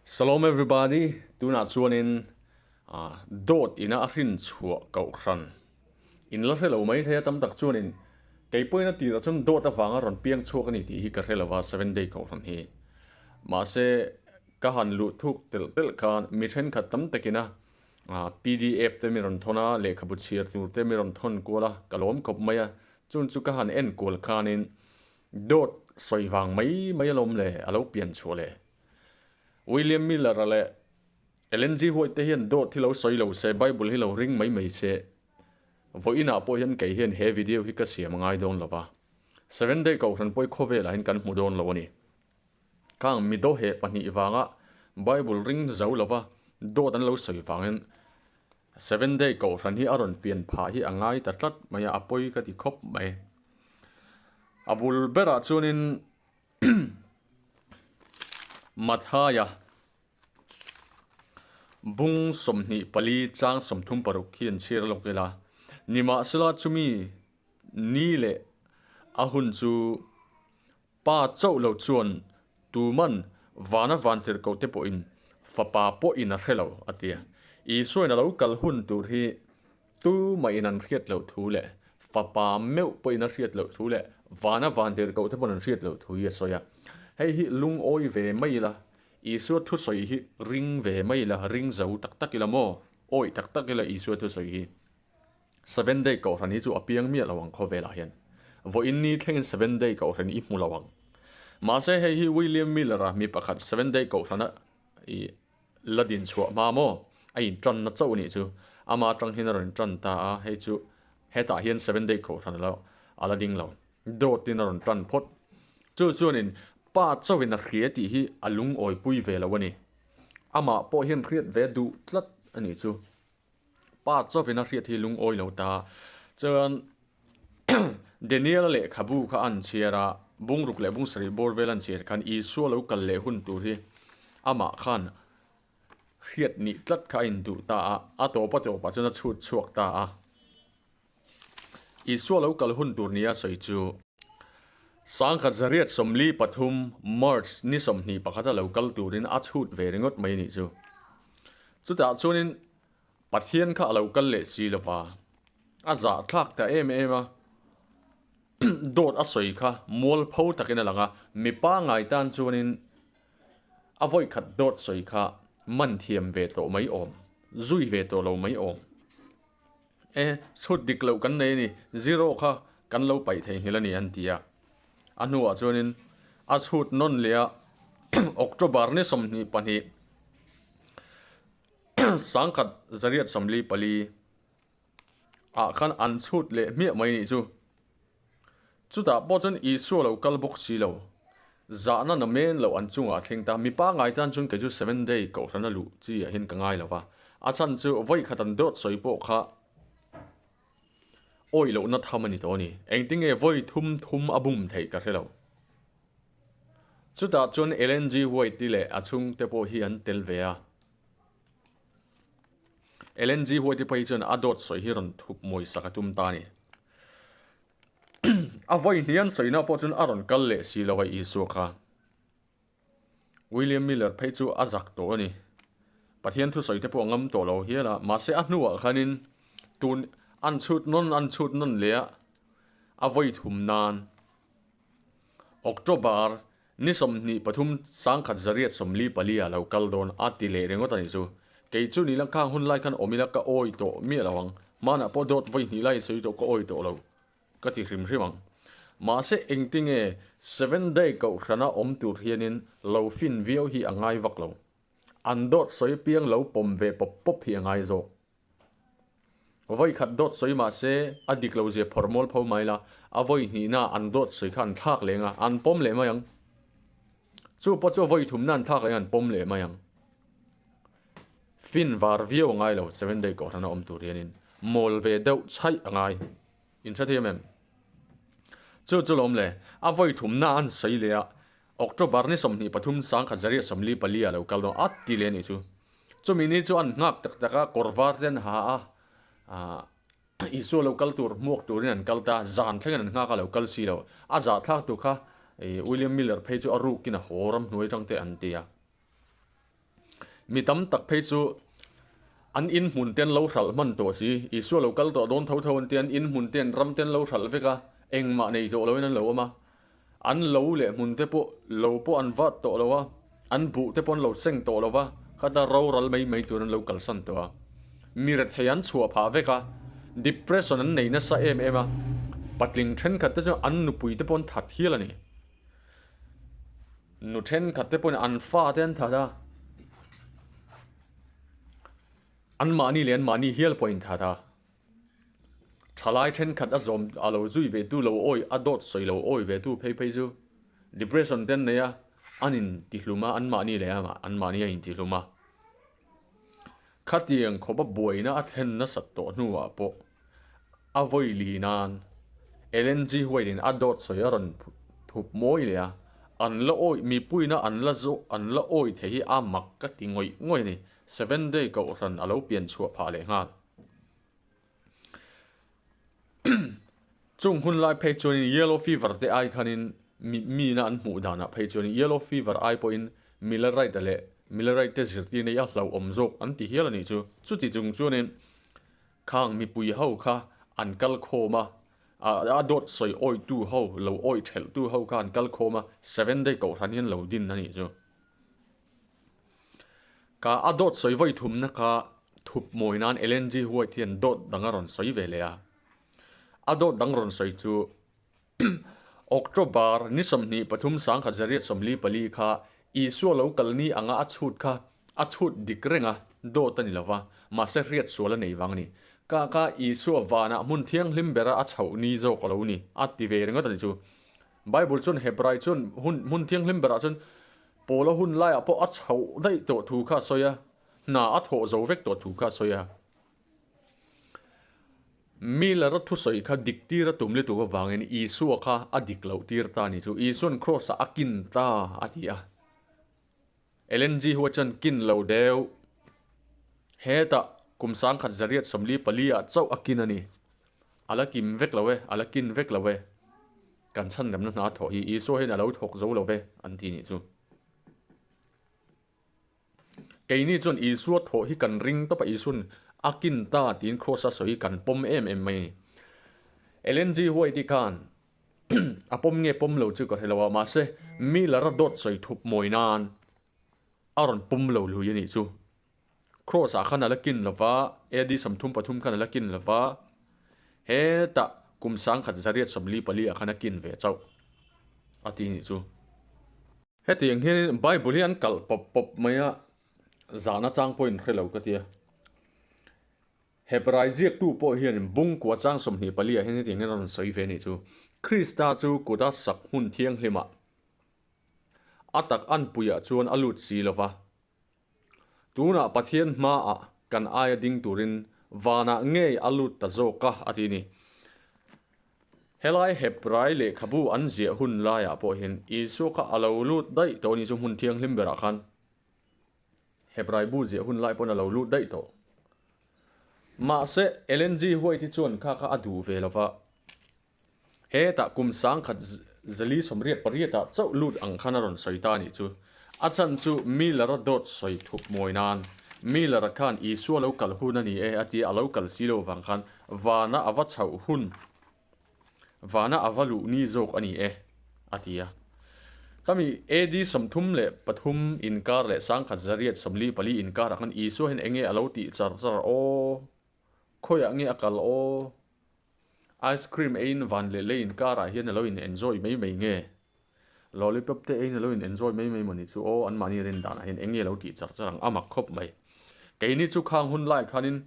Shalom everybody, tunah chuanin dawt ina a hrin chhuah kohhran in la hre lo mai thei a, tam tak chuanin kei pawhin a tirah chuan dawt avanga rawn piang chhuak a ni tih hi ka hre lo va seven day kohhran hi. Mahse ka han luh thuk telh telh khan mi thenkhat tam takina pdf te mi rawn thawn a, lehkhabu chhiar tur te mi rawn thawn kual a, ka lawm khawp mai a, chung chu ka han en kual khanin dawt sawi vang mai mai alawm le a lo pian chhuah le. William Miller-a leh Ellen G. White te hian dawt hi lo sawi lo se, Bible hi lo ring mai mai se, vawiinah pawh hian kei hian he video hi ka siam a ngai dawn lo va, Seven Day Kohhran pawi khawvelah hian kan hmu dawn lo a ni. Khang mi dawheh pahnih vanga Bible ring zo lo va, dawt an lo sawi vangin Seven Day Kohhran hi a rawn pian phah hi a ngai ta tlat mai a, a pawi ka ti khawp mai. A bul berah chuanin Mathaia bung 24 chang 36 hi an chhir lawk ila, nimahsela chumi ni leh a hun chu Pa chauh lo chuan tuman vana vantirhkoh te pawhin fapa pawhin a hre lo a ti a. Isuain a lo kal hun tur hi Tumah in an hriat loh thu leh fapa meuh pawhin a hriat loh thu leh vana vantirhkoh te pawn an hriat loh thu hi a sawi a. Hei hi lungawi ve mai ila, Isua thusawi hi ring ve mai ila, ring zo tak tak ila maw? Awih tak tak ila Isua thusawi hi. Seven Day Kohhran hi chu a piang miah lo ang khawvelah hian. Vawiin ni thlengin Seven Day Kohhran i hmu lo ang. Mahse hei hi William Miller-a mi pakhat Seven Day Kohhrana i La din chhuah hma maw? A in tan na chauh a nih chu. Ama atang hian a rawn tan ta a, hei chu hetah hian Seven Day Kohhran a a la ding lo. Dawtin a rawn tan phawt. Chu chuanin pa chauhin a hria tih hi a lungawipui ve lo a ni. Amah pawh hian hriat ve duh tlat a nih chu. Pa chauhin a hriat hi lungawi lo ta. Chuan Daniel-a lehkhabu kha a an chhiar a, bungruk leh bung sarih bawr vel a an chhiar khan Isua lo kal leh hun tur hi amah khan hriat nih tlat kha a induh ta a, a tawp a tawpah chuan a chhut chhuak ta a. Isua lo kal hun tur nia sawi chu Sangkhat zariat 43 March ni 21 a lo kal turin a chhut ve ringawt mai nih chu. Chutah chuanin Pathian kha a lo kal leh si lova, a zahthlak ta em em a, dawt a sawi kha mualpho takin a lang a, mipa ngai tan chuanin a vawikhat dawt sawi kha man thiam ve tawh mai awm, zui ve tawh lo mai awm. E, chhut dik loh kan nei a ni, zero kha kan lo paih thei nghilh a ni an ti a. A hnuah chuanin a chhut nawn leh a, October ni 22, 1944 ah khan an chhut leh hmiah mai nih chu. Chutah pawh chuan Isua lo kal bawk si lo. Zahna na men loh an chungah a thleng ta. Mi pangngai tan chuan kei chu Seven Day kohhrana luh chi ah hian ka ngai lo va. A chhan chu vawi khat an dawt sawi pawh kha awih lohna tham a ni tawh a ni. Engtinge vawi thum thum a bum theih ka hre lo. Chutah chuan Ellen G. White-i leh a chhungte pawh hi an tel ve a. Ellen G. White-i phei chuan a dawt sawi hi rawn thup mawi sak a tum ta a ni. A vawi hnian sawina pawh chuan a rawn kal leh si lo a Isua kha. William Miller phei chu a zak tawh a ni. Pathian thusawi te pawh a ngam tawh lo hial a, mahse a hnuah khanin tun an chhut nawn an chhut nawn leh a, a vawi thum nan October ni 23 1944 ah lo kal dawn a ti leh ringawt a nih chu. Kei chu ni la khang hun lai khan awm ila ka awi tawh miah lo ang. Hmanah pawh dawt vawi hnih lai sawi tawh ka awi tawh lo ka ti hrim hrim ang. Mahse engtinge Seven Day Kohhrana awm tur hianin lo fin viau hi a ngai vak lo. An dawt sawi piang lo pawm ve pawp pawp hi a ngai zawk. Vawi khat dawt sawi mah se a dik lo zia phawrh mual pho mai la, a vawi hnihna an dawt sawi kha an thlak leh ang a, an pawm leh mai ang. Chu pawh chu a vawi thumna an thlak leh ang a, an pawm leh mai ang. Fin var viau a ngai lo, Seven Day Kohhran a awm tur hianin mawl ve deuh chhaih a ngai. In hre thiam em? Chu chu lawm le, a vawi thumna an sawi leh a, October ni 23 1944 ah lo kal dawn a ti leh a nih chu. Chumi ni chu an nghak tak tak a, kawr var te an ha a, ah Isua lo kal tur hmuak turin an kal ta, zan thlengin an nghak a lo kal si lo. A zahthlak tur kha William Miller phei chu a rukin a haw ram hnuai atang te an ti a. Mi tam tak phei chu an in hmun te an lo hralh hman tawh si, Isua lo kal tawh dawn tho tho an tia, an in hmun te an ram te an lo hralh vek a, engmah nei tawh loin an lo awm a. An lo leh hmun te pawh lo pawh an vat tawh lo a, an buh te pawh an lo seng tawh lo va, khata roral mai mai tur an lo kalsan tawh a. Mi rethei an chhuah phah vek a, depression an nei nasa em em a, patling thenkhat te chuan an nupui te pawh an that hial a ni. Nu thenkhat te pawhin an fa te an that a, anmahni leh anmahni hial pawh a inthat a. Thalai thenkhat a zawm a lo zui ve tu lo awi a dawt sawi lo awi ve tu phei phei chu depression te an nei a, an intihlum a, anmahni leh anmahni a intihlum a. Khatiang khawpa buaina a thlen nasat tawh hnuah pawh a vawi li nan Ellen G. White in a dawt sawi a rawn thup mawi leh a, an la awi mipuiina an la zawh an la awi thei hi a mak ka ti ngawih ngawih a ni. Seven Day Kohhran a lo pian chhuah phah leh nghal. Chung hun lai phei chuanin yellow fever te ai khanin mi na an hmuh danah phei chuanin yellow fever ai pawhin Millerite leh Millerite te zirtir nei a hlauhawm zawk an ti hial a nih chu. Chuti chung chuanin khang mipui ho kha an kal khawm a, a dawt sawi awitu ho, lo awi thelhtu ho kha an kal khawm a, Seven Day Kohhran hi an lo din a nih chu. Ka a dawt sawi vawi thumna kha thup mawi nan Ellen G. White hian dawt dang a rawn sawi ve leh a. A dawt dang rawn sawi chu October ni 23 1944 kha Isua lo kal ni anga a chhut kha a chhut dik reng a, dawt a ni lo va, mahse hriat sual a nei vang a ni. Ka kha Isua vanah hmun thianghlim bera a chhoh ni zawk a lo ni, a ti ve ringawt a ni chu. Bible chuan Hebrai chuan hun hmun thianghlim berah chuan Paula hun laiah pawh a chhoh daih tawh thu kha a sawi a, hna a thawh zo vek tawh thu kha a sawi a. Miller-a thusawi kha dik tir a tum lutuk avangin Isua kha a dik loh tir ta a ni chu. Isua'n Kraws-ah a kin ta a ti a. Ellen G. Huat chuan kin lo deuh. Hetah kum 1944 ah chauh a kin a ni. A la kim vek lo e, a la kin vek lo e. Kan chhandamna hna thawh hi Isua hian a lo thawk zo lo ve an ti nih chu. Keini chuan Isua thawh hi kan ring tawp a, Isua'n a kin ta tiin Kraws a sawi hi kan pawm em em mai a ni. Ellen G. White-i khan a pawm nge pawm lo chu ka hre lo a, mahse Miller-a dawt sawi thup mawi nan a rawn pawm lo lui a nih chu. Kraws-ah khan a la kin lo va, AD 33 khan a la kin lo va, hetah kum 1944 ah khan a kin ve chauh a ti nih chu. Hetiang hianin Bible hi an kalh pawp pawp mai a, zahna chang pawhin hre lo ka tia. Hebrai ziaktu pawh hianin bungkua chang 24 ah hian hetiang hian a rawn sawi ve a nih chu, Krista chu kuta sak hmun thianghlimah a tak anpuiah chuan a lut si lo va, tunah Pathian hmaah kan aia ding turin vanah ngei a lut ta zawk a, a ti a ni. Helai Hebrai lehkhabu an ziah hun laiah pawh hian Isua kha a lo lut daih tawh a ni chu hmun thianghlim berah khan. Hebrai bu ziah hun lai pawn a lo lut daih tawh. Mahse, Ellen G. White hi chuan kha kha a duh ve lo va. Hetah kum 1988 ah chauh lut ang khan a rawn sawi ta a nih chu. A chhan chu Miller-a dawt sawi thup mawi nan Miller-a khan Isua lo kal hun a ni e a tia a lo kal si lo vang khan vana a va chhoh hun, vana a va luh ni zawk a ni e a ti a. Khami AD 33 inkar leh 1944 inkarah khan Isua hian enge a lo tih char char aw? Khawiah nge a kal aw? Ice cream eiin van leh lei inkarah hian a lo in enjoy mai mai nge? Lollipop te eiin a lo in enjoy mai mai maw ni chu aw anmahni rin danah hian eng nge lo tih char char ang a mak khawp mai. Keini chu khang hun lai khanin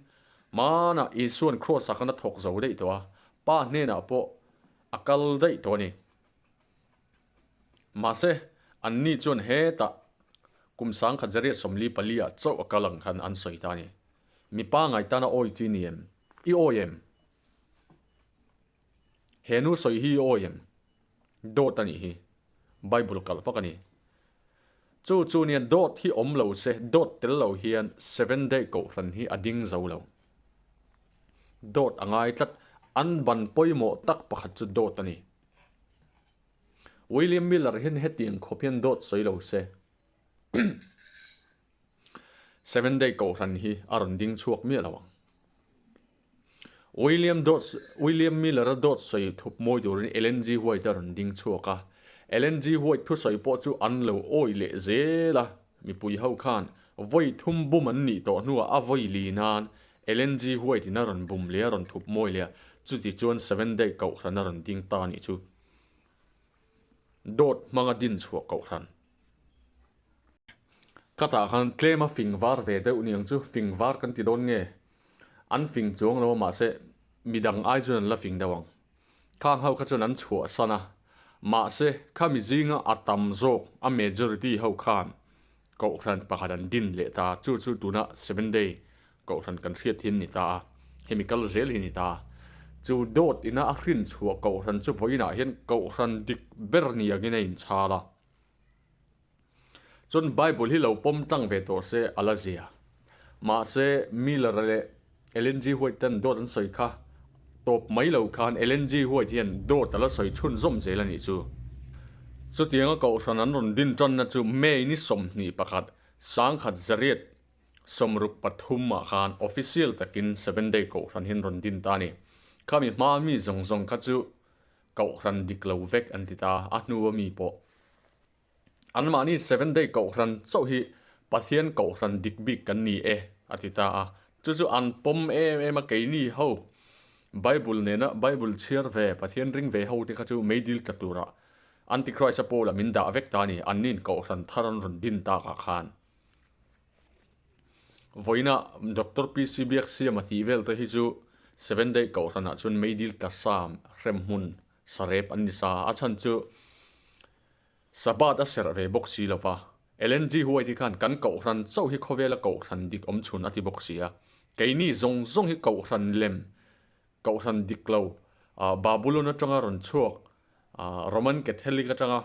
hmanah Isua'n Kraws ah khan a thawk zo daih tawh a, Pa hnenah pawh a kal daih tawh a ni. Mahse, anni chuan hetah kum 1944 ah chauh a kal ang khan an sawi ta a ni. Mipa ngaitana awi chi ni em? I awi em? He nu sawi hi i awi em? Dawt a nih hi. Bible kalh vak a ni. Chu chu nia dawt hi awm lo se, dawt tel lo hian Seven Day Kohhran hi a ding zo lo. Dawt a ngai tlat. An ban pawimawh tak pakhat chu dawt a ni. William Miller hian hetiang khawp hian dawt sawi lo se. Seven Day Kohhran hi a rawn ding chhuak miah lo ang. William dawt William Miller-a dawt sawi thup mawi turin Ellen G. White a rawn ding chhuak a. Ellen G. White thusawi pawh chu an lo awih leh zel a, mipui ho khan vawi thum bum an nih tawh hnuah a vawi li nan Ellen G. White-in a rawn bum leh a rawn thup mawi leh a, chuti chuan Seven Day Kohhran a rawn ding ta a nih chu. Dawt hmanga din chhuah Kohhran. Ka tah khan tlem a fing var ve deuh niang chu, fing var kan ti dawn nge? An fing chuang lo a mahse midang ai chuan an la fing deuh ang. Khang ho kha chuan an chhuahsan a, mahse khami zinga a tam zawk a majority ho khan Kohhran pakhat an din leh ta, chu chu tuna Seven Day Kohhran kan hriat hi an ni ta a, hemi kal zel hi a ni ta. Chu dawt ina a hrin chhuah Kohhran chu vawiinah hian Kohhran dik ber ni angin a inchhal a. Chuan Bible hi lo pawm tlang ve tawh se a la zia. Mahse Miller leh Ellen G. White ten dawt an sawi kha tawp mai lo khan Ellen G. White hian dawt a la sawi chhunzawm zel a nih chu. Chutianga kohhran an rawn din tanna chu May ni 21, 1900 63 ah khan official takin Seven Day kohhran hi an rawn din ta a ni. Khami hma mi zawng zawng kha chu kohhran dik lo vek an ti ta a, a hnua mi pawh. Anmahni Seven Day Kohhran chauh hi Pathian Kohhran dik bik kan ni e, a ti ta a. Chu chu an pawm em em a, keini ho Bible nena Bible chhiar ve, Pathian ring ve ho te kha chu meidil tla tura Antichrist-a pawlah min dah vek ta a ni, anni'n Kohhran thar an rawn din takah khan. Vawiina Doctor PC Biaksiama tih vel te hi chu Seven Day Kohhranah chuan meidil tla sam hremhmun sarep an ni sa a, a chhan chu Sabbath a serh ve bawk si lova, Ellen G. White hi khan kan Kohhran chauh hi khawvela Kohhran dik awm chhun a ti bawk si a. Keini zawng zawng hi Kohhran lem, Kohhran dik lo, Babulon atanga rawn chhuak, Roman Catholic atanga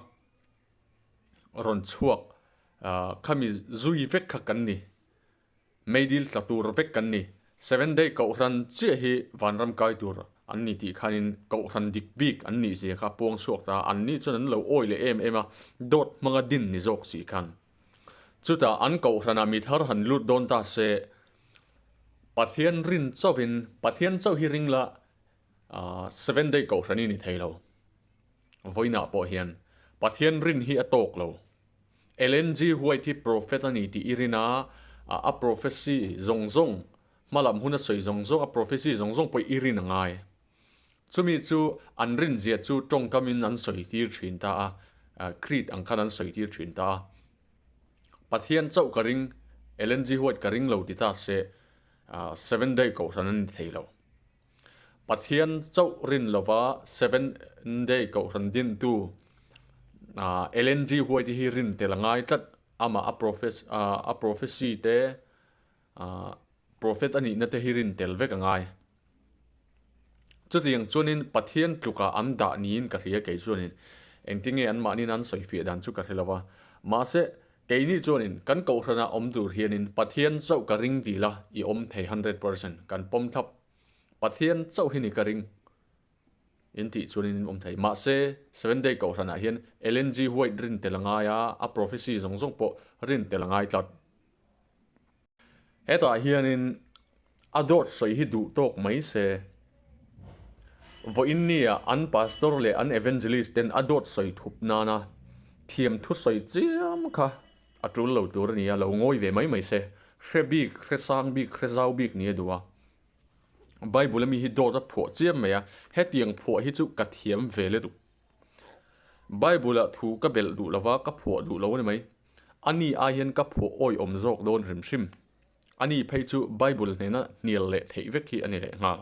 rawn chhuak khami zui vek kha kan ni. Meidil tla tur vek kan ni. Seven Day Kohhran chiah hi vanram kai tur an ni tih khanin Kohhran dik bik an nih zia kha puang chhuak ta a, anni chuan an lo awi leh em em a, dawt hmanga din ni zawk si khan. Chutah an Kohhranah mi thar han lut dawn ta se, Pathian rin chauhin, Pathian chauh hi ring la, Seven Day Kohhran i ni thei lo. Vawiinah pawh hian Pathian rin hi a tawk lo. Ellen G. White hi prophet a ni tih i rin a, a prophecy zawng zawng, hmalam hun a sawi zawng zawng, a prophecy zawng zawng pawh i rin a ngai. Chumi chu an rinzia chu tawngkamin an sawi tir thin ta a, creed ang khan an sawi tir thin ta a. Pathian chauh ka ring, Ellen G. White ka ring lo ti ta se, Seven Day Kohhran a ni thei lo. Pathian chauh rin lova Seven Day Kohhran dintu Ellen G. White hi rin tel a ngai tlat. Amah a a prophecy te prophet a nihna te hi rin tel vek a ngai. Chutiang chuanin Pathian tlukah an dah niin ka hria kei chuanin engtinge anmahniin an sawifiah dan chu ka hre lova. Mahse Keini chuanin kan kohhranah awm tur hianin Pathian chauh ka ring ti la i awm thei 100% kan pawm thlap. Pathian chauh hi ni ka ring in tih chuanin in awm thei. Mahse, Seven Day kohhranah hian Ellen G. White rin tel a ngai a, a prophecy zawng zawng pawh rin tel a ngai tlat. Hetah hianin a dawt sawi hi duh tawk mai se. Vawiin nia an pastor leh an evangelist ten a dawt sawi thup nana thiam thu sawi chiam kha a tul lo tur a nia, lo ngawi ve mai mai se. Hre bik, hre sang bik, hre zau bik ni a duh a. Bible ami hi dawt a phuah chiam mai a, hetiang phuah hi chu ka thiam ve le duh. Bible ah thu ka belh duh lova, ka phuah duh lo a ni mai. A ni ai hian ka phuah awiawm zawk dawn hrim hrim. A ni phei chu Bible hnena hnial leh theih vek hi a ni leh nghal.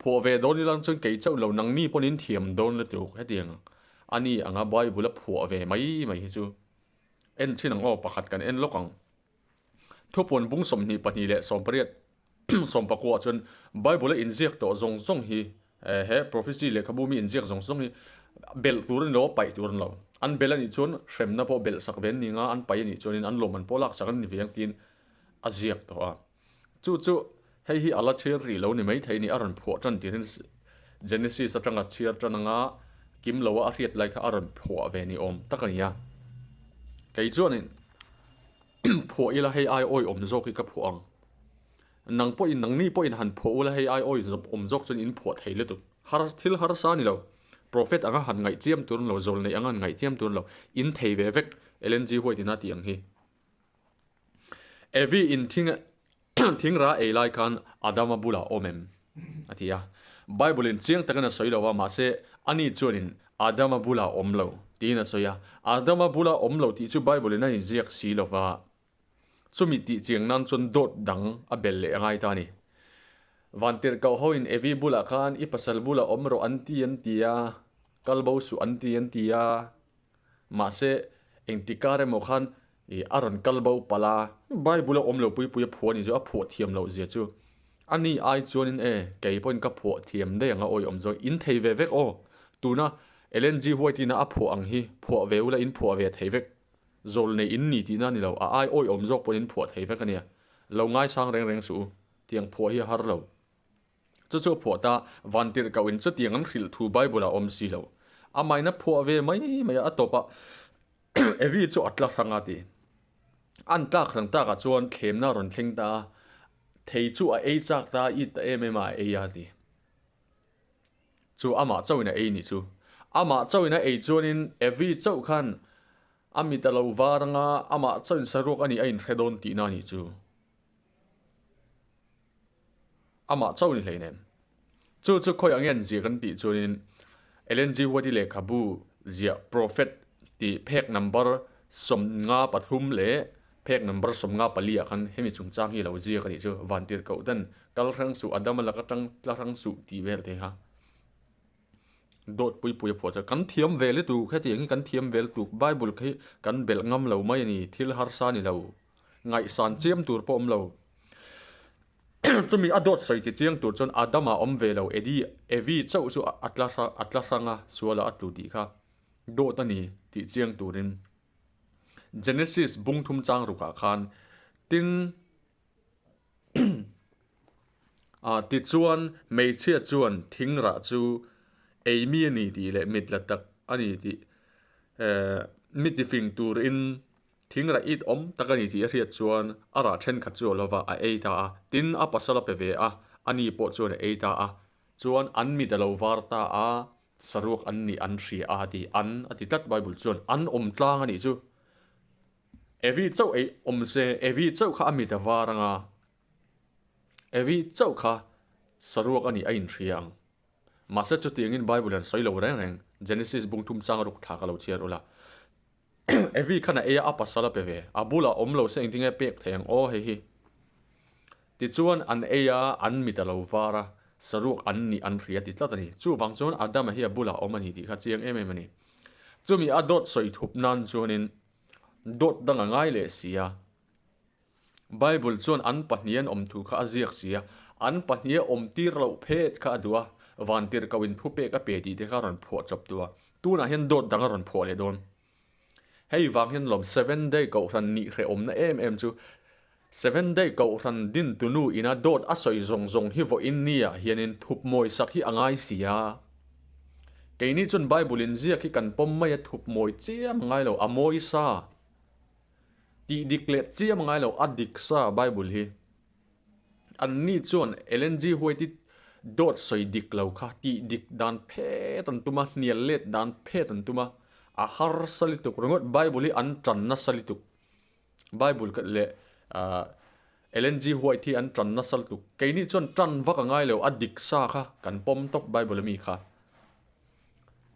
Phuah ve dawn ilang chuan kei chauh lo nangni pawn in thiam dawn lutuk hetiang a ni anga Bible a phuah ve mai mai hi chu en chhin ang aw pakhat kan en lawk ang. Thupuan bung 22 leh 18 18 chuan Bible a inziak tawh zawng zawng hi he prophecy lehkhabu mi inziak zawng zawng hi belh tur a ni lo a, paih tur a ni lo. An belh a nih chuan hremna pawh belh sak ve an ni nga, an paih a nih chuanin an lawm an pawh lak sak an ni ve ang tiin a ziak tawh a. Chu chu hei hi a la chhiar rih lo ni maithei ni, a rawn phuah tan tirin Genesis atanga chhiar tan anga kim loa a hriat lai kha a rawn phuah ve ni awm tak a ni a. Kei chuanin. phuah ila hei ai awi awm zawk hi ka phuah ang. Nang pawhin nangni pawhin han phuah ula hei ai awi awm zawk chuan in phuah thei lutuk. Har thil harsa a ni lo. Prophet anga han ngaih chiam tur an lo, zawl neih anga han ngaih chiam tur an lo. In thei ve vek Ellen G. White in a tih ang hi. Evi in thing thing ra ei lai khan Adama bulah awm em? a ti a. Bible in chiang takin a sawi lo a, mahse ani chuanin Adama bulah awm lo tiin a sawi a. Adama bula awm lo tih chu Bible in a inziak si lo va, chumi tih chiang nan chuan dawt dang a bel leh a ngai ta a ni. Vantirhkoh ho in Evi bulah khan i pasal bulah awm rawh an ti an ti a, kal bo suh an ti an ti a. Mahse, engti kar emaw khan i a rawn kal bo palh a, Bible a awm lo pui pui a phuah a nih chu, a phuah thiam loh zia chu. A ni ai chuanin e, kei pawhin ka phuah thiam daih ang a awi awm zawk, in thei ve vek aw. Tuna Ellen G. White ina a phuah ang hi phuah ve ula in phuah ve thei vek. Zawl nei in ni tihna a ni lo, a ai awi awm zawk pawhin in phuah thei vek a nia. Lo ngaisang reng reng suh u, tiang phuah hi a har lo. Chu chu a phuah ta, Vantirhkoh in chutiang an hrilh thu Bible ah awm si lo. Amahin a phuah ve mai mai a, a tawp ah Evi chu a tla hrang a ti. An tlak hrang tak ah chuan thlemna a rawn thleng ta a, thei chu a ei chak ta a, it ta em em a a ei a ti. Chu amah chauhin a ei nih chu. Amah chauhin a ei chuanin Evi chauh khan a mit a lo var anga amah chauhin saruak a nih a inhre dawn tihna a nih chu. Amah chauh ni hleinem. Chu chu khawi ang hian ziah kan tih chuanin Ellen G. White-i lehkhabu ziah Prophet tih phek number 53 leh phek number 54 ah khan hemi chungchang hi a lo ziak a nih chu. Vantirhkoh ten kal hrang suh, Adama lak atang tla hrang suh tih vel te kha dawt pui pui a phuah chuan kan thiam ve lutuk hetiang hi kan thiam ve lutuk Bible khi kan belh ngam lo mai a ni thil harsa a ni lo. Ngaihsan chiam tur pawh awm lo. Chumi a dawt sawi ti chiang tur chuan Adama awm ve lo, Edi, Evi chauh chu a tla a tla hrang a, sualah a tlu tih kha dawt a ni tih chiang turin Genesis bung thum chang rukah khan tin tichuan hmeichhia chuan thingrah chu ei mi a ni tih leh mit la tak a ni tih mi tifing turin Thingrah it awm tak a ni tih a hriat chuan a rah thenkhat chu a lo va, a ei ta a. Tin, a pasal a pe ve a, a ni pawh chuan a ei ta a. Chuan an mit a lo var ta a, saruak an nih an hria a ti. An a ti tlat Bible chuan, an awm tlang a nih chu. Evi chauh ei awm se, Evi chauh kha a mit a var anga, Evi chauh kha saruak a nih a inhria ang. Mahse chutiangin Bible an sawi lo reng reng, Genesis bung thum chang ruk thla ka lo chhiar ula. Evi khan a ei a, a pasal a pe ve. A bulah awm lo se engtin nge pek thei ang aw hei hi. Tichuan an ei a, an mit a lo var a, saruak an nih an hria ti tlat a ni. Chuvang chuan Adama hi a bulah awm a ni tih kha chiang em em a ni. Chumi a dawt sawi thup nan chuanin dawt dang a ngai leh si a. Bible chuan an pahnih an awm thu kha a ziak si a, an pahnih a awm tir loh phet kha a duh a, vantirhkoh in thupek a pe tih te kha a rawn phuah chawp duh a, tunah hian dawt dang a rawn phuah leh dawn. Hei vang hian lawm Seven Day Kohhran nih hrehawmna em em chu Seven Day Kohhran din tunu ina dawt a sawi zawng zawng hi vawiin niah hianin thup mawi sak hi a ngai si a. Keini chuan Bible in ziak hi kan pawm mai a thup mawi chiam a ngai lo, a mawi sa. Tih dik leh chiam a ngai lo, a dik sa Bible hi. Anni chuan Ellen G. White i dawt sawi dik lo kha tih dik dan phet an tum a, hnial let dan phet an tum a, a harsa lutuk ringawt Bible hi an tan nasa lutuk. Bible leh Ellen G. White hi an tan nasa lutuk. Keini chuan tan vak a ngai lo, a dik sa kha kan pawm tawp Bible ami kha.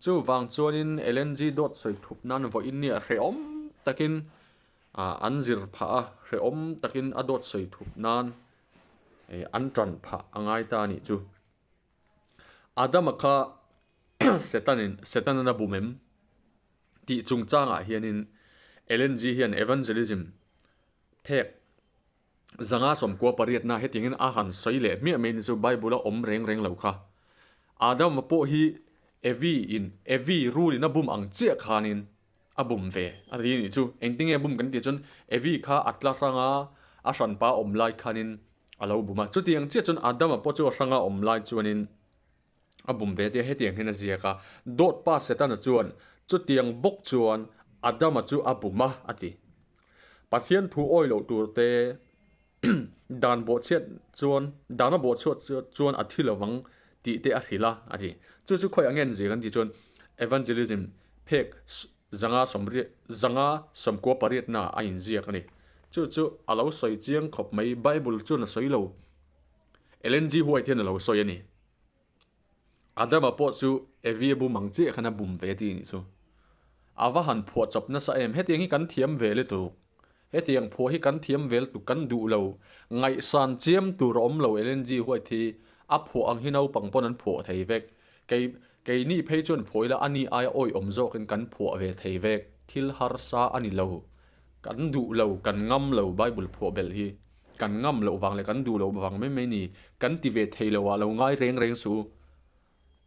Chuvang chuanin Ellen G. Dawt sawi thup nan vawiin nia hrehawm takin an zir phah a, hrehawm takin a dawt sawi thup nan an tan phah a ngai ta a nih chu. Adama kha Setanin Setanan a bum em tih chungchangah hianin Ellen G. Hian evangelism phek 500 sawmkua pariatna hetiangin a han sawi leh hmiah mai ni chu Bible a awm reng reng lo kha. Adama pawh hi Evi in Evi rul in a bum ang chiah khanin a bum ve a ti nih chu. Engtinge a bum kan tih chuan Evi kha a tla hrang a, a hranpa awm lai khanin a lo bum a. Chutiang chiah chuan Adama pawh chu a hranga awm lai chuanin a bum ve tia hetiang hian a ziak a, Dawt pa Setana chuan chutiang bawk chuan Adama chu a bum a, a ti. Pathian thu awi loh tur te dan bawhchhiat chuan dan a bawhchhuat chuan a thi lovang tih te a hrilh a, a ti. Chu chu khawiah nge an zir an tih chuan Evangelism phek 500 sawmriat 500 sawmkua pariatna a inziak a ni. Chu chu a lo sawi chiang khawp mai, Bible chuan a sawi lo. Ellen G. White hian a lo sawi a ni. Adama pawh chu Evi a bum ang chiah khan a bum ve tih nih chu. A va han phuah chawp nasa em, hetiang hi kan thiam ve lutuk. Hetiang phuah hi kan thiam ve lutuk, kan duh lo. Ngaihsan chiam tur a awm lo Ellen G. White hi a phuah ang hi naupang pawn an phuah thei vek. Kei keini phei chuan phuah ila ani aia awihawm zawkin kan phuah ve thei vek. Thil harsa a ni lo. Kan duh lo, kan ngam lo Bible phuah belh hi. Kan ngam loh vang leh kan duh loh vang mai mai ni. Kan ti ve thei lo ah lo ngai reng reng suh u.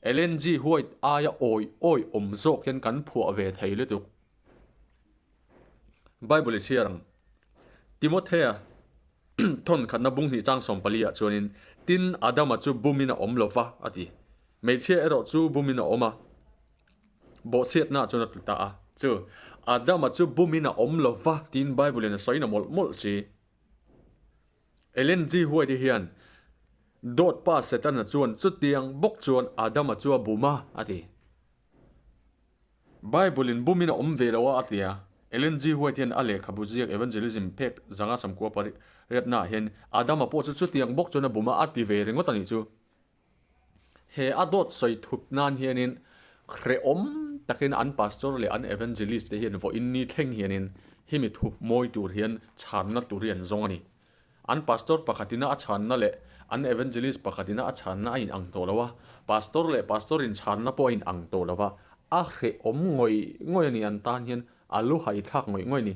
Ellen G. White aia awi awi awm zawk hian kan phuah ve thei lutuk. Bible i chhiar ang. Timothea thawn khatna bung hnih chang 14 ah chuanin, Tin, Adama chu bumin a awm lo va, a ti. Hmeichhia erawh chu bumin a awm a. Bawhchhiatna chuan a tlu ta a. Chu, Adama chu bumin a awm lo va tiin Bible in a sawi na mawlh mawlh si. Ellen G. White hian dawt pa Setana chuan chutiang bawk chuan Adama chu a bum a, a ti. Bible in bumin a awm ve lo a, a ti a. Ellen G. White hian a lehkhabu ziak Evangelism phek 500 samkua pariatnaah hian Adama pawh chu chutiang bawk chuan a bum a, a ti ve ringawt a nih chu. He a dawt sawi thup nan hianin hrehawm takin an pastor leh an evangelist te hian vawiin ni thleng hianin hemi thup mawi tur hian chhanna tur hi an zawng a ni. An pastor pakhatina a chhanna leh an evangelist pakhatina a chhanna a inang tawh lo a, pastor leh pastor inchhanna pawh a inang tawh lo va, a hrehawm ngawih ngawih a ni an tan hian a lu haithlak ngawih ngawih a ni.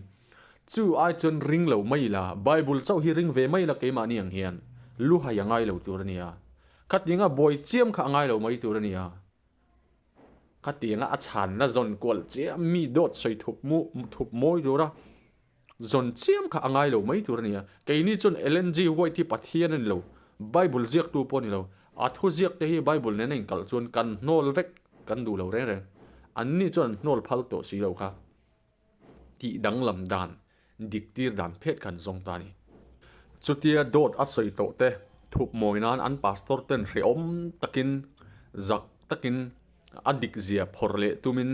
Chu ai chuan ring lo mai ila, Bible chauh hi ring ve mai ila keimahni ang hian lu hai a ngai lo tur a nia. Khatianga buai chiam kha a ngai lo mai tur a nia. Khatianga a chhanna zawn kual chiam mi dawt sawi thup mu thup mawi tura zawn chiam kha a ngai lo mai tur a nia. Keini chuan Ellen G. White hi Pathian a ni lo, Bible ziaktu pawh a ni lo. A thu ziak te hi Bible nena inkalh chuan kan hnawl vek kan duh lo reng reng. Anni chuan an hnawl phal tawh si lo kha. Tih danglam dan dik tir dan phet khan zawng ta a ni. Chutia dawt a sawi tawh te thup mawi nan an pastor ten hrehawm takin zak takin a dik zia phawrh leh tumin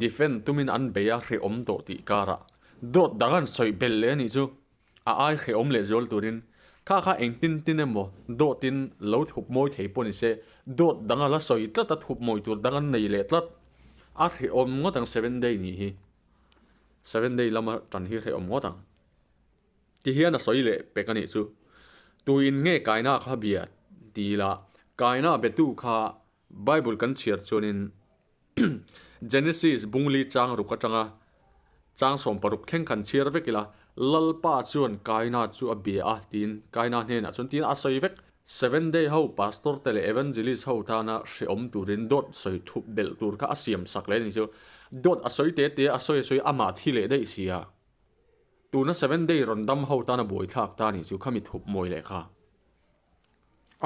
defend tumin an bei a hrehawm tawh tih karah dawt dang an sawi belh leh a nih chu a ai hrehawm leh zual turin kha kha engtin tin emaw dawtin lo thup mawi thei pawh ni se dawt dang a la sawi tlat a thup mawi tur dang an nei leh tlat a hrehawm ngawt ang seven day nih hi. Seven day lama tan hi hrehawm ngawt ang. Ti hian a sawi leh pek a nih chu. Tuin nge kaina kha bia ti ila, kaina betu kha Bible kan chhiar chuanin Genesis bungli chang ruk atanga chang 16 thleng kan chhiar vek ila, Lalpa chuan kaina chu a bia a tiin kaina hnenah chuan tiin a sawi vek. Seven day ho pastor te leh evangelist ho tana hreawm turin dawt sawi thup belh tur kha a siam sak leh a ni chu. Dawt a sawi te te a sawi a sawi amah thi leh daih si a. Tuna seven day rawn dam ho tana buaithlak ta a ni chu khami thup mawi leh kha.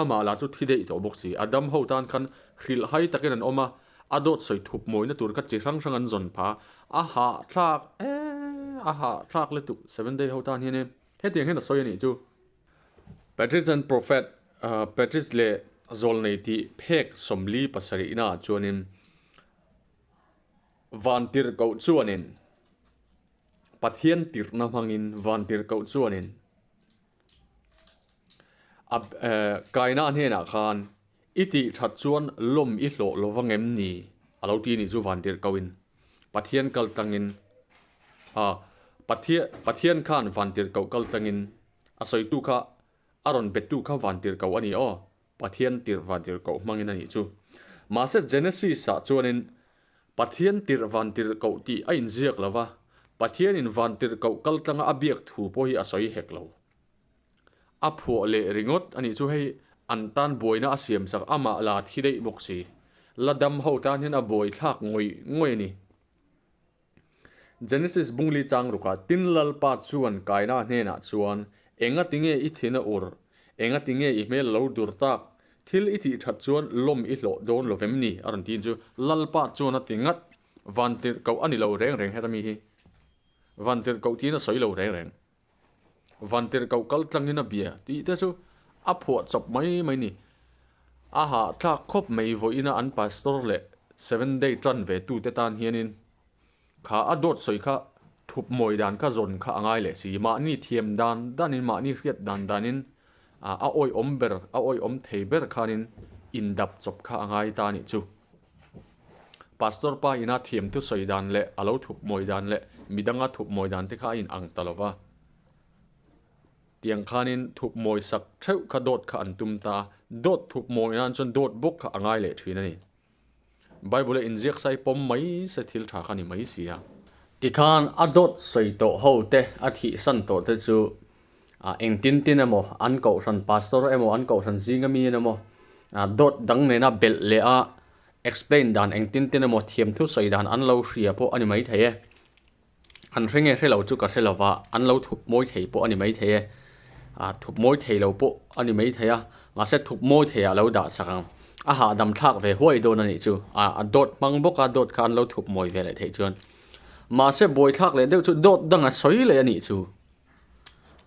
Amah lah chu thi daih tawh bawk si. A dam ho tan khan hrilh hai takin an awm a, a dawt sawi thup mawina tur kha chi hrang hrang an zawn pha. A hahthlak ee a hahthlak lutuk seven day ho tan hian e. Hetiang hian a sawi a nih chu. Patrice and Prophet, Patrice leh Zawlnei tih phek 47 naah chuanin Vantirhkoh chuanin Pathian tirhna hmangin Vantirhkoh chuanin a kaina hnenah khan i tih that chuan lawm i hlawh lo vang em ni a lo ti anih chu Vantirhkohin Pathian kal tlangin Pathian khan Vantirhkoh kal tlangin A sawitu kha a rawn bettu kha vantirhkoh a ni aw, Pathian tirh vantirhkoh hmangin a nih chu. Mahse Genesis-ah chuanin Pathian tirh vantirhkoh tih a inziak lo va, Pathianin vantirhkoh kaltlanga a biak thu pawh hi a sawi hek lo. A phuah leh ringawt a nih chu hei an tan buaina a siamsak amah la thi daih bawk si. La dam ho tan hian a buaithlak ngawih ngawih a ni. Genesis bungli chang rukah tin Lalpa chuan Kaina hnenah chuan, Enga tinge i thin a ur? Enga tinge i hmel a lo dur tak? Thil i tih that chuan lawm i hlawh dawn lo vem ni? A rawn tiin chu Lalpa chuan a ti ngat. Vantirhkoh a ni lo reng reng heta mi hi. Vantirhkoh tiin a sawi lo reng reng. Vantirhkoh kal tlangin a bia tih te chu a phuah chawp mai mai ni. A hahthlak khawp mai vawiina an pastor leh Seven Day tan ve tute tan hianin kha a dawt sawi kha thup mawi dan kha zawn kha a ngai leh si. Mahni thiam dan danin mahni hriat dan danin a awihawm ber a awihawm thei ber khanin indap chawp kha a ngai ta nih chu. Pastor pa ina thiam thusawi dan leh a lo thup mawi dan leh midanga thup mawi dan te kha a inang ta lo va. Tiang khanin thup mawi sak theuh kha dawt kha an tum ta a, dawt thup mawi nan chuan dawt bawk kha a ngai leh thin a ni. Bible-a inziak sai pawm mai se thil tha kha ni mai si a. Tikhan a dawt sawi tawh ho te, a thihsan tawh te chu engtin tin emaw an kohhran pastor emaw an kohhran zinga mi emaw dawt dang nena belh leh a explain dan engtin tin emaw thiamthu sawi dan an lo hria pawh a ni maithei e. An hre nge hre lo chu ka hre lo va, an lo thup mawi thei pawh a ni maithei e. Ah thup mawi thei lo pawh a ni maithei a, mahse thup mawi thei ah lo dah sak ang. A hahdam thlak ve huai dawn a nih chu, ah a dawt hmang bawk a, dawt kha an lo thup mawi ve leh theih chuan. Mahse buaithlak leh deuh chu dawt dang a sawi leh a nih chu.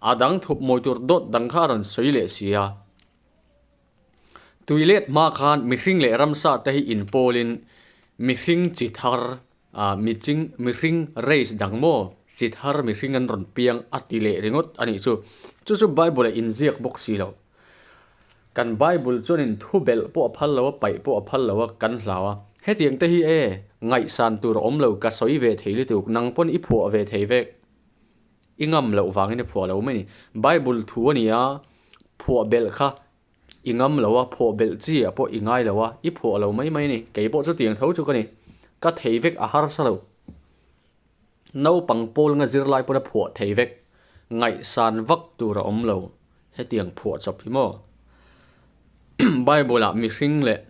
A dang thup mawi tur dawt dang kha a rawn sawi leh si a. Tui let hma khan mihring leh ramsa te hi inpawlin mihring chi thar Ah miching mihring race dang maw? Chi thar mihring an rawn piang a ti leh ringawt a nih chu. Chu chu Bible ah inziak bawk si lo. Kan Bible chuanin thu belh pawh a phal lo a, paih pawh a phal lo a, kan hlau a. Hetiang te hi e, ngaihsan tur a awm lo, ka sawi ve thei lutuk, nang pawn i phuah ve thei vek. I ngam loh vangin i phuah lo mai ni. Bible thu a ni a, phuah belh kha I ngam lo a, phuah belh chi ah pawh i ngai lo a, i phuah lo mai mai a ni. Kei pawh chutiang tho chu ka ni. Ka thei vek a harsa lo. Naupang pawl nga zirlai pawn a phuah thei vek. Ngaihsan vak tur a awm lo. Hetiang phuah chawp hi maw? Bible ah mihring leh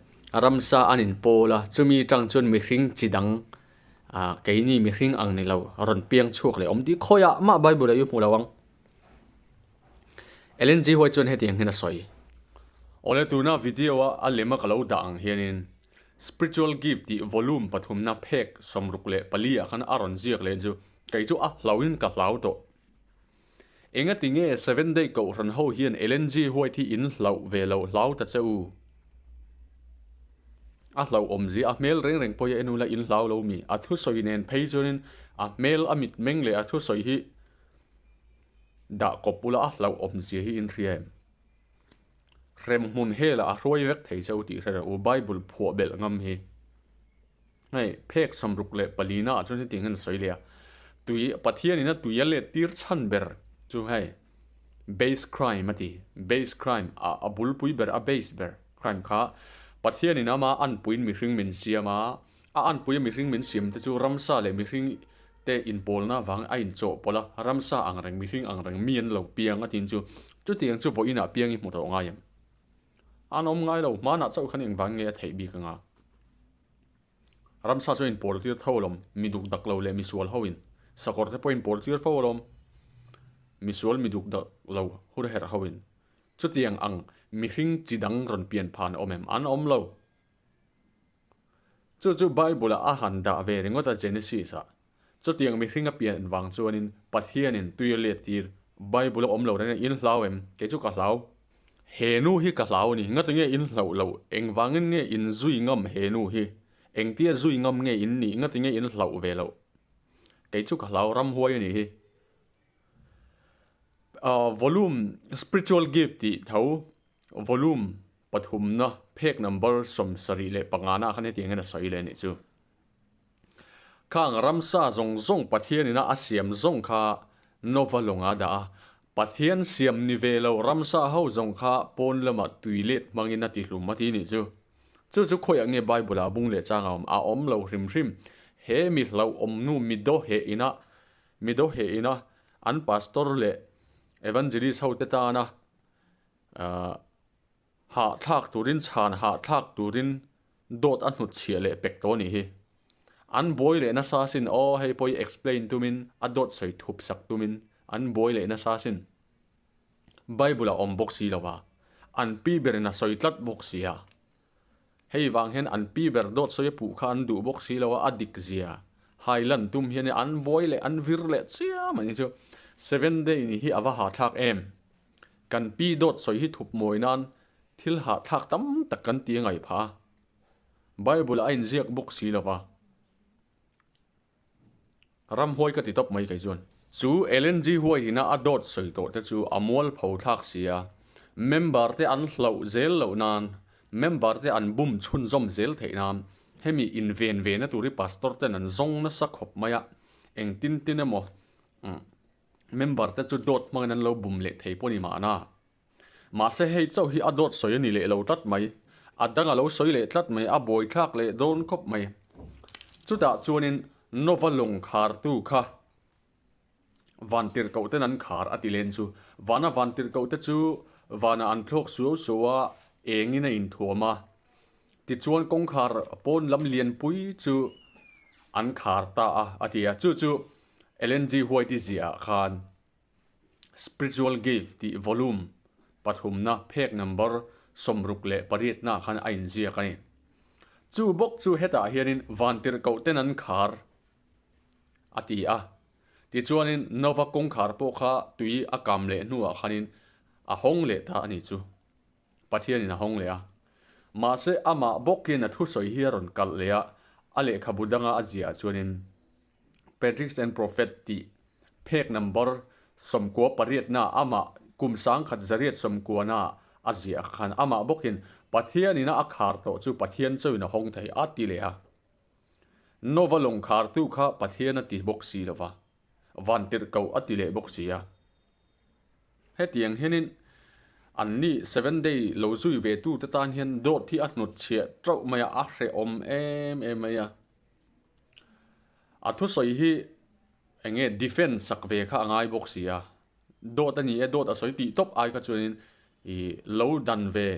ramsa an inpawl a, chumi tang chuan mihring chi dang ah keini mihring ang ni lo rawn piang chhuak leh awm tih khawiah mah Bible ah i hmu lo ang. Ellen G White chuan hetiang hian a sawi. Awle tuna video a a lema ka lo dah ang hianin Spiritual Gift tih volume pathumna phek 64 ah khan a rawn ziak leh chu kei chu a hlauhin ka hlau tawh. Engati nge Seven Day Kohhran ho hian Ellen G White hi in hlauh ve loh hlau ta che u? A hlauhawm zia a hmel reng reng pawh hi a en ula in hlau lo mi? A thusawi nen phei chuanin a hmel a mitmeng leh a thusawi hi Dah kawp ula a hlauhawm zia hi in hria em? Hrem hmun hel ah a hruai vek thei che u tih hre rawh u, Bible phuah belh ngam hi. Hei, phek 64 na ah chuan hetiang hian a sawi leh a, tui, Pathian in a tui a let tir chhan ber chu hei, base crime a ti, base crime, a a bulpui ber, a base ber crime kha Pathian in ama anpuiin mihring min siam a, A anpuia mihring min siam te chu ramsa leh mihring te inpawlna vang a inchawhpawlh a, ramsa ang reng, mihring ang reng mi an lo piang a tin chu chutiang chu vawiinah piang i hmu tawh ngai em? An awm ngai lo, hmanah chauh khan engvang nge a theih bik anga? Ramsa chu a inpawl tir tho alawm, mi duk dak lo leh misual ho in sakawr te pawh a inpawl tir fo alawm, misual mi duk dak lo hur herh ho in chutiang ang mihring chi dang rawn pian phan a awm em? An awm lo. Chu chu Bible-ah a han dah ve ringawt a Genesis-ah. Chutiang mihring a pian vang chuanin Pathianin tui a let tir. Bible a awm lo reng a, in hlau em? Kei chu ka hlau. He nu hi ka hlau a ni. Ngati nge in hlauh loh? Engvangin nge in zui ngam he nu hi? Engtia zui ngam nge in nih? Ngati nge in hlauh ve loh? Kei chu ka hlau ramhuai a nih hi. Volume Spiritual Gift tih tho Volume Pathumna phek number 75 na khan hetiang hian a sawi leh a nih chu. Khang ramsa zawng zawng Pathian ina a siam zawng kha Nova lawnga a dah a, Pathian siam ni ve lo ramsa ho zawng kha pawn lamah tui let hmangin a ti hlum a ti nih chu. Chu chu khawiah nge Bible ah bung leh chang a awm? A awm lo hrim hrim. He mi hlauhawm nu mi daw heh ina mi daw heh ina an pastor leh evangelist ho te tana Ahh hahthlak turin chhan hahthlak turin dawt a hnut chhiah leh pek tawh a nih hi. An buai leh nasa sin aw hei pawh hi explain tumin a dawt sawi thup sak tumin an buai leh nasa sin. Bible a awm bawk si lo va, an pi berin a sawi tlat bawk si a. Hei vang hian an pi ber dawt sawi a puh kha an duh bawk si lo a, a dik zia hai lan tum hian an buai leh an vir leh chiam a nih chu. Seven day ni hi a va hahthlak em? Kan pi dawt sawi hi thup mawi nan thil hahthlak tam tak kan ti a ngaih phah a. Bible ah a inziak bawk si lo va. Ramhuai ka ti tawp mai kei chuan. Chu Ellen G White ina a dawt sawi tawh te chu a mualpho thlak si a, member te an hlauh zel loh nan, member te an bum chhunzawm zel theih nan hemi inven ve na tur hi pastor ten an zawng nasa khawp mai a, engtin tin emaw member te chu dawt hmangin an lo bum leh thei pawh ni mahna. Mahse hei chauh hi a dawt sawi a ni leh lo tlat mai. A dang a lo sawi leh tlat mai, a buaithlak leh dawn khawp mai. Chutah chuanin Nova lawng khartu kha Vantirhkoh ten an khar a ti len chu. Vana Vantirhkoh te chu vanah an thlawk suau suau a, engin a inthuam a. Tichuan kawngkhar pawn lam lianpui chu an khar ta a a ti a. Chu chu Ellen G. White-i ziahah khan Spiritual Gift tih volume pathumna phek number 68 naah khan a inziak a ni. Chu bawk chu hetah hianin vantirhkoh ten an khar a ti a. Tichuanin Nova kawngkhar pawh kha tui a kam leh hnuah khanin a hawng leh ta a ni chu. Pathianin a hawng leh a. Mahse amah bawkin a thusawi hi a rawn kalh leh a, a lehkhabu danga a ziahah chuanin Patriarchs and Prophet tih phek number 98 na amah kum 1990 na a ziah khan amah bawkin Pathianin a khar tawh chu Pathian chauhin a hawng thei a ti leh a. Nova lawng khartu kha Pathian a ti bawk si lova, vantirhkoh a ti leh bawk si a. Hetiang hianin anni Seven Day lo zui ve tute tan hian dawt hi a hnutchhiah tauh mai a, a hrehawm em em mai a. A thusawi hi eng nge defend sak ve kha a ngai bawk si a, dawt a ni e, dawt a sawi tih tawp ai kha chuanin ih lo dan ve,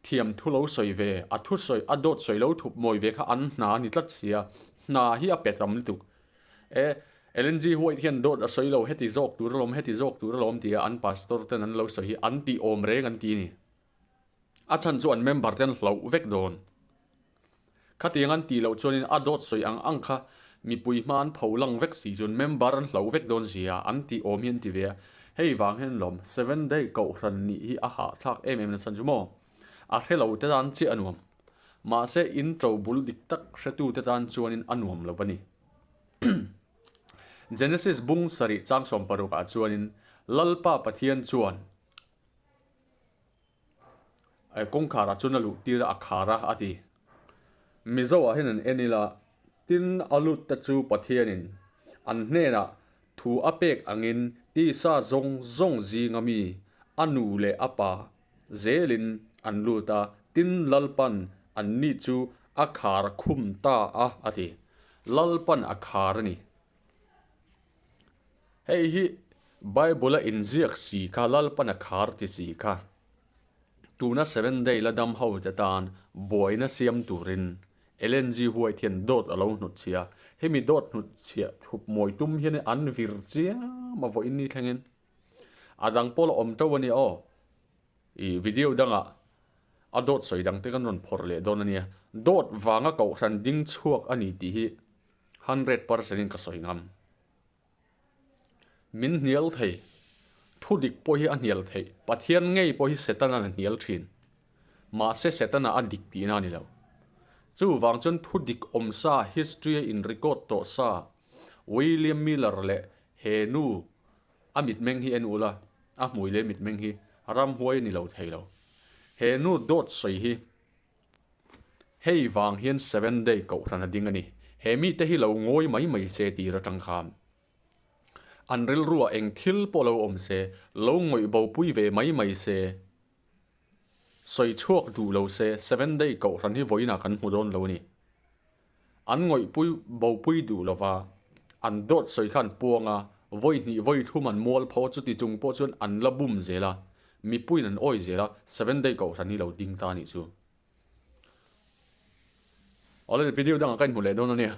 thiam thu lo sawi ve, a thusawi a dawt sawi lo thup mawi ve kha an hna a ni tlat si a, hna hi a pe tam lutuk. E Ellen G White hian dawt a sawi lo, heti zawk tur alawm, heti zawk tur alawm tia an pastor ten an lo sawi hi an tih awm reng an ti a ni. A chhan chu an member te an hlauh vek dawn. Khatiang an tih loh chuanin a dawt sawi ang ang kha mipui hma an pho lang vek si chuan member an hlo vek dawn si a, an tih awm hi an ti ve a. Hei vang hian lawm Seven Day Kohhran nih hi a hahthlak em em nasa chu maw? A hre lo te tan chiah a nuam. Mahse in to bul dik tak hretu te tan chuanin a nuam lo a ni. Genesis bung sarih chang 60 ah chuanin Lalpa Pathian chuan, Kawngkhar ah chuan a luh tir a, a khar a a ti. Mizo ah hian an en ila, tin a lut te chu Pathianin an hnenah thu a pek angin tisa zawng zawng zinga mi a nu leh a pa zelin an lut a, tin Lalpan anni chu a khar khum ta a a ti. Lalpan a khar a ni. Hei hi Bible a inziak si kha Lalpan a khar ti si kha tuna Seven Day la dam ho te tan buaina siam turin Ellen G White hian dawt a lo hnutchhiah a, hemi dawt hnutchhiah thup mawi tum hian an vir chiam a vawiin ni thlengin a dang pawh la awm teuh a nia aw. I video dangah a dawt sawi dang te kan rawn phawrh leh dawn a nia. Dawt vanga kohhran ding chhuak a ni tih hi 100% in ka sawi ngam. Min hnial thei. Thu dik pawh hi a hnial theih. Pathian ngei pawh hi Setana'n a hnial thin. Mahse Setana a dik tihna a ni lo. Chuvang chuan thu dik awm sa history a in record tawh sa William Miller leh he nu a mitmeng hi en ula, a hmui leh mitmeng hi ramhuai a ni lo thei lo. He nu dawt sawi hi Hei vang hian Seven Day kohhran a ding a ni. He mite hi lo ngawi mai mai se tir atang khan an rilruah eng thil pawh lo awm se, lo ngawih bopui ve mai mai se, sawi chhuak duh lo se Seven Day kohhran hi vawiinah kan hmu dawn lo a ni. An ngawihpui bopui duh lova, an dawt sawi kha an puang a, vawi hnih vawi thum an mual pho a, chuti chung pawh chuan an la bum zel a, mipuiin an awi zel a, Seven Day kohhran hi lo ding ta a nih chu. Awle video dangah ka inhmu leh dawn a nia,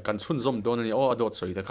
kan chhunzawm dawn a nia aw a dawt sawi te kha.